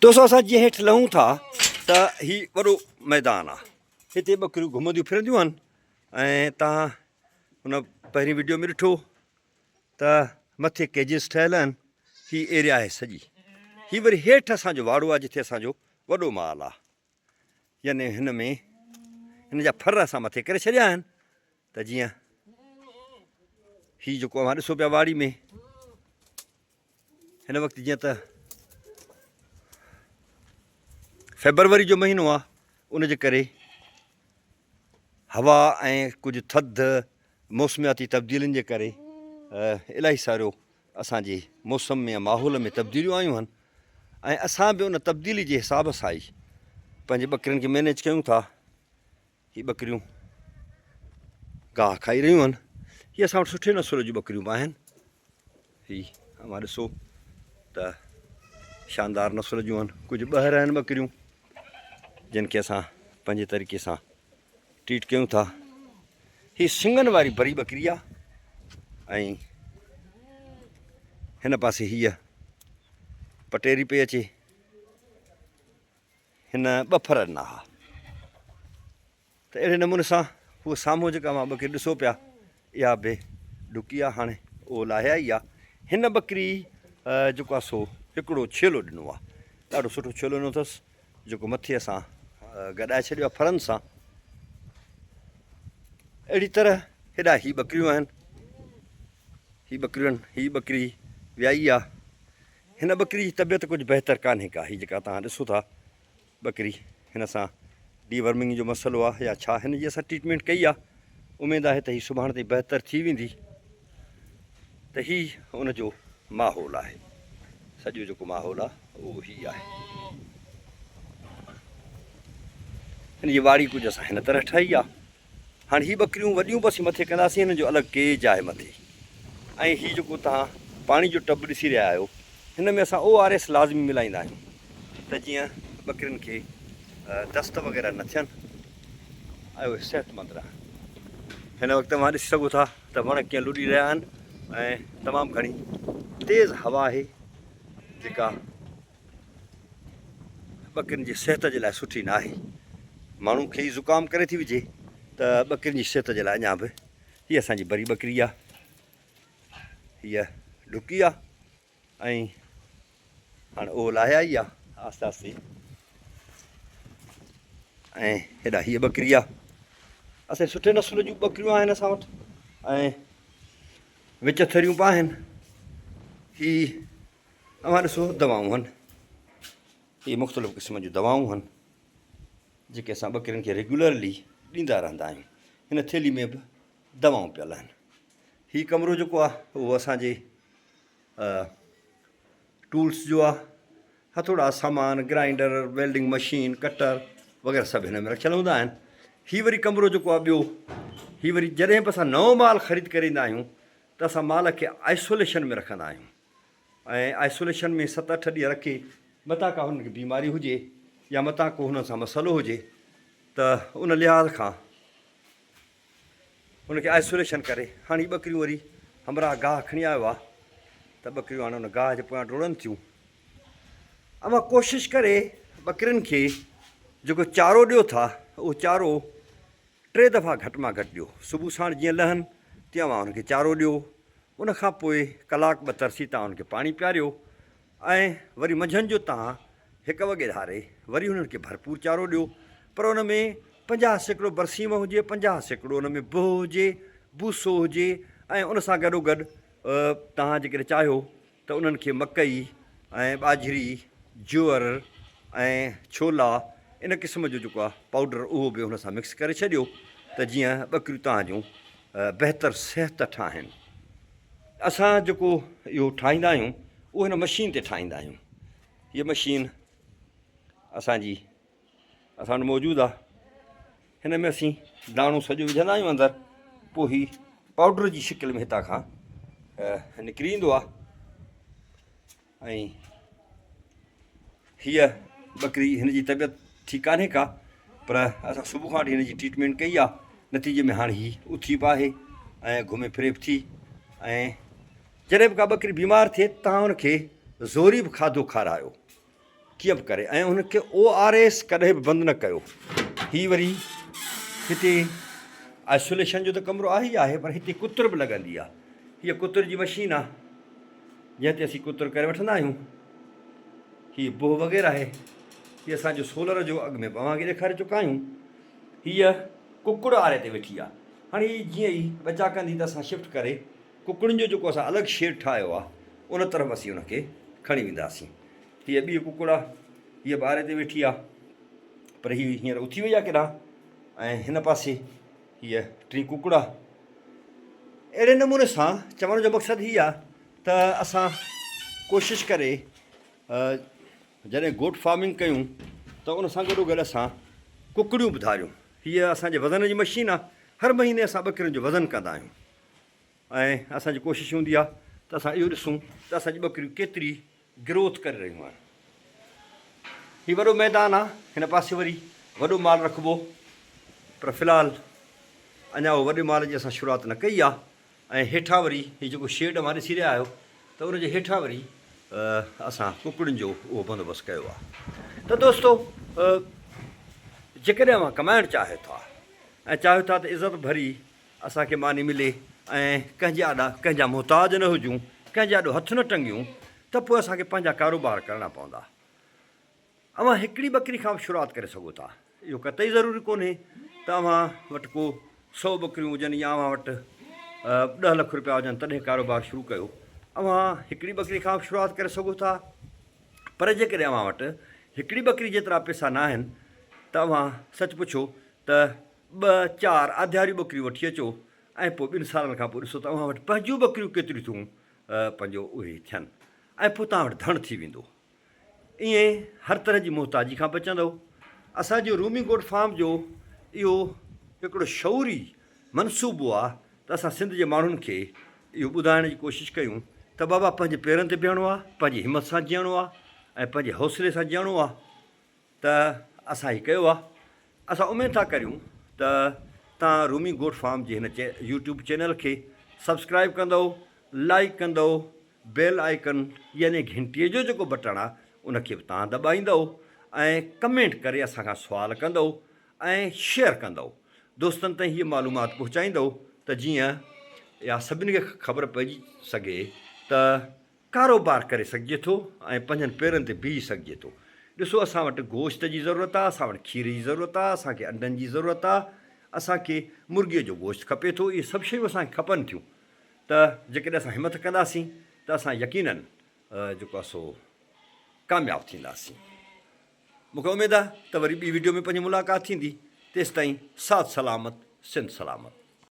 دوستو اسان جيئن هيٺ لهون ٿا ته هي وڏو ميدان آ هتي ٻڪريون گهمنديون ڦرنديون آهن ۽ تان هن پهرين وڊيو ۾ ڏٺو ته مٿي ڪيجز ٺهيل آهن هي ايريا آهي سڄي هي وري هيٺ اسانجو واڙو آ جتي اسانجو وڏو مال آ يعني هن ۾ هن جا ڦر اسان مٿي ڪري ڇڏيا آهن ته جيئن هي جيڪو اوهان ڏسو پيا واڙي ۾ هن وقت جيئن ته فيبروري جو مهينو آهي ان جي ڪري هوا ۽ ڪجهه ٿڌ موسمياتي تبديلين جي ڪري الاهي سارو اسانجي موسم ۾ ماحول ۾ تبديليون آيون آهن ۽ اسان به ان تبديلي جي حساب سان ئي پنهنجي ٻڪرين کي مينيج ڪيون ٿا. هي ٻڪريون گاهه کائي رهيون آهن. هي اسان وٽ سٺي نسل جون ٻڪريون به آهن. هي اوهان ڏسو ته شاندار نسل جون آهن. ڪجهه ٻهر آهن ٻڪريون جن کي اسان پنهنجي طريقي سان ٽريٽ ڪيون ٿا. هي سنگن واري بري ٻڪري آهي ۽ هن پاسي هيء پٽيري پئي اچي. هن ٻه ڦر ڏنا ها ته اهڙي نموني سان هوء سامهون جيڪا اوهان ٻڪري ڏسو پيا اها به ڊڪي آ هاڻي اهو لاهي آئي آ هن ٻڪري جيڪو آ سو هڪڙو ڇيلو ڏنو آ ڏاڍو سٺو ڇيلو ڏنو اٿس جيڪو مٿي اسان گڏائي ڇڏيو آ ڦرن سان اهڙي طرح هيڏا هي ٻڪريون آهن هي ٻڪريون هي ٻڪري ويائي آ هن ٻڪري جي طبيعت ڪجهه بهتر ڪانهي ڪا هي جيڪا توهان ڏسو ٿا ٻڪري هن سان ڊي ورمنگ جو مسئلو آهي يا ڇا هن جي اسان ٽريٽمينٽ ڪئي آهي اميد آهي ته هي سڀاڻ تائين بهتر ٿي ويندي ته هي ان جو ماحول آهي سڄو جيڪو ماحول آهي اهو هي آهي هن جي واڙي ڪجهه اسان هن طرح ٺاهي آهي هاڻ هي ٻڪريون وڏيون به اسين مٿي ڪنداسين هنن جو الڳ ڪيج آهي مٿي ۽ هي جيڪو توهان پاڻي جو ٽب ڏسي رهيا آهيو هن ۾ اسان او آر ايس لازمي ملائيندا آهيون ته جيئن ٻڪرين کي دست وغيره نه ٿين ۽ اهي صحتمند رهن. هن وقت اوهان ڏسي سگهو ٿا ته وڻ ڪيئن لڏي رهيا آهن ۽ تمام گهڻي تيز هوا آهي جيڪا ٻڪرين جي صحت جي لاء سٺي ناهي. ماڻهو کي ئي زڪام ڪري ٿي وجهي ته ٻڪرين جي صحت جي لاء اڃا به هي اسان جي بري ٻڪري آ هيء ڍڪي آ ۽ هاڻ اهو لاهي آئي آ آهستي آهستي ۽ هيڏا هيء ٻڪري آ اسان سٺي نسل جون ٻڪريون آهن اسان وٽ ۽ وچ ٿريون به آهن هي اوهان ڏسو دوائون هن هي مختلف قسم جون دوائون هن جيڪي اسان ٻڪرين کي ريگيولرلي ڏيندا رهندا آهيون هن ٿيلهي ۾ به دوائون پيل آهن هي ڪمرو جيڪو آهي اهو اسانجي ٽولس جو آهي هٿوڙا سامان گرائنڊر ويلڊنگ مشين ڪٽر وغيره سڀ هن ۾ رکيل هوندا آهن هي وري ڪمرو جيڪو آهي ٻيو هي وري جڏهن به اسان نئون مال خريد ڪري ايندا آهيون ته اسان مال کي آئسوليشن ۾ رکندا آهيون ۽ آئسوليشن ۾ ست اٺ ڏينهن رکي متان ڪا هنن کي بيماري هجي يا متان ڪو هنن سان مسئلو هجي ته ان لحاظ کان ان کي آئسوليشن ڪري هاڻي هي ٻڪريون وري همراهه گاهه کڻي آيو آهي ته ٻڪريون هاڻي ان گاهه جي پويان ڊوڙن ٿيون. اوهان ڪوشش ڪري ٻڪرين کي جيڪو چارو ڏيو ٿا اهو چارو ٽي دفعا گهٽ مان گهٽ ڏيو. صبح ساڻ جيئن لهن تيئن اوهان انهن کي چارو ڏيو. ان کان پوء ڪلاڪ ٻه ترسي توهان انهن کي پاڻي پياريو ۽ وري منجهند جو توهان هڪ وڳي ڌاري وري انهن کي ڀرپور چارو ڏيو پر ان ۾ 50% برسيم هجي، 50% ان ۾ بهه هجي، بوسو هجي ۽ ان سان گڏوگڏ توهان جيڪڏهن چاهيو ته انهن کي مڪئي ۽ ٻاجهري، جوئر ۽ ڇولا ان قسم جو جيڪو آهي پائوڊر اهو به ان سان مڪس ڪري ڇڏيو ته جيئن ٻڪريون توهان جون بهتر صحت ٺاهن. اسان جيڪو اهو ٺاهيندا آهيون اهو هن مشين تي ٺاهيندا آهيون. هيء مشين اسان جي اسان وٽ موجود آهي. هن ۾ اسين داڻو سڄو وجهندا آهيون اندر پوء هي پائوڊر جي شڪل ۾ هتان کان نڪري ايندو آهي ۽ هيء ٻڪري هن جي طبيعت ٺيڪ ڪانهي ڪا پر اسان صبح کان وٺي هن جي ٽريٽمينٽ ڪئي آهي نتيجي ۾ هاڻي هي اٿي به آهي ۽ گهمي ڦري به ٿي ۽ جڏهن به ڪا ٻڪري بيمار ٿئي تان هن کي زوري به کاڌو کارايو. ڪيئن به ڪري ۽ ان کي او آر ايس ڪڏهن به بند نه ڪيو. هي وري هتي آئسوليشن جو ته ڪمرو آهي ئي آهي پر هتي ڪتر به لڳندي آهي. هيء ڪتر جي مشين آهي جنهن تي اسين ڪتر ڪري وٺندا آهيون. هي بوهه وغيره آهي. هي اسان جو سولر جو اڳ ۾ به اوهان کي ڏيکاري چڪا آهيون. هيء ڪڪڙ آري تي ويٺي آهي. هاڻي هي جيئن ئي ٻچا ڪندي ته اسان شفٽ ڪري ڪڪڙين جو جيڪو اسان الڳ شيڊ ٺاهيو آهي ان طرف اسين ان کي کڻي وينداسين. هيء ٻي ڪڪڙ آهي. هيء به آري تي ويٺي آهي پر هيء هينئر اٿي وئي آهي ڪيڏانهن ۽ هن پاسي هيء ٽين ڪڪڙ آهي. اهڙي نموني سان چوڻ جو مقصد هي آهي ته اسان ڪوشش ڪري جڏهن گوٽ فارمنگ ڪيون ته ان سان گڏو گڏ اسان ڪڪڙيون به ڌاريون. هيء اسان جي وزن جي مشين آهي. هر مهيني اسان ٻڪرين جو وزن ڪندا آهيون ۽ اسان جي ڪوشش هوندي آهي ته اسان اهو ڏسون ته اسان جي ٻڪريون ڪيتري گروٿ ڪري رهيون آهن. هي وڏو ميدان آهي. هن پاسي وري وڏو مال رکبو پر في الحال اڃا اهو وڏي مال جي اسان شروعات نه ڪئي آهي. ۽ هيٺان وري هي جيڪو شيڊ اوهان ڏسي رهيا آهيو ته ان جي هيٺان وري اسان ڪڪڙين جو اهو بندوبست ڪيو آهي ته دوستو جيڪڏهن اوهان ڪمائڻ چاهيو ٿا ۽ چاهيو ٿا ته عزت ڀري اسان کي ماني ملي ۽ ڪنهن جي آڏا ڪنهن جا محتاج نه هجون ڪنهن جي آڏو هٿ نه ٽنگيون ته پوء اسان کي پنهنجا ڪاروبار ڪرڻا پوندا. اوهان هڪڙي ٻڪري کان به شروعات ڪري سگهو ٿا. اهو قطعي ضروري ڪونهي ته اوهان وٽ ڪو سئو ٻڪريون هجن يا اوهان وٽ ڏهه لک روپيا هجن تڏهن ڪاروبار شروع ڪيو. اوهان هڪڙي ٻڪري کان به شروعات ڪري سگهو ٿا پر جيڪڏهن اوهان وٽ هڪڙي ٻڪري جيترا پئسا ناهن ته اوهان سچ پڇو ته ٻه چار آڌياريون ٻڪريون وٺي اچو ۽ پوء ٻن سالن کان پوء ڏسو ته اوهان وٽ پنهنجون ٻڪريون ڪيتريون ٿيون پنهنجو اهي ٿين ۽ پوء توهان وٽ ڌڻ ٿي ويندو. ائين هر طرح جي محتاجي کان بچندؤ. اسان جو رومي گوٽ فارم جو اهو هڪڙو شعوري منصوبو آ ته اسان سنڌ جي ماڻهن کي اهو ٻڌائڻ جي ڪوشش ڪيون ته بابا پنهنجي پيرن تي بيهڻو آ، پنهنجي همت سان جيئڻو آ ۽ پنهنجي حوصلي سان جيئڻو آ ته اسان هي ڪيو آ. اسان اميد ٿا ڪريون ته توهان رومي گوٽ فارم جي هن يوٽيوب چينل کي سبسڪرائيب ڪندؤ، لائيڪ ڪندؤ، بيل آئيڪن يعني گهنٽيء جو جيڪو بٽڻ آ ان کي به توهان دٻائيندؤ ۽ ڪمينٽ ڪري اسان کان سوال ڪندؤ ۽ شيئر ڪندؤ دوستن تائين هيء معلومات پهچائيندؤ ته جيئن اها سڀني کي خبر پئجي سگهي ته ڪاروبار ڪري سگهجي ٿو ۽ پنهنجن پيرن تي بيهي سگهجي ٿو. ڏسو اسان وٽ گوشت جي ضرورت آ، اسان وٽ کير جي ضرورت آ، اسان کي انڊن جي ضرورت آ، اسان کي مرغيء جو گوشت کپي ٿو، اهي سڀ شيون اسان کي کپن ٿيون ته جيڪڏهن اسان همٿ ڪنداسين ته اسان يقينن جيڪو آ سو ڪامياب ٿينداسين. مون کي اميد آ ته وري ٻي وڊيو ۾ پنهنجي ملاقات ٿيندي، تيستائين ساٿ سلامت، سنڌ سلامت.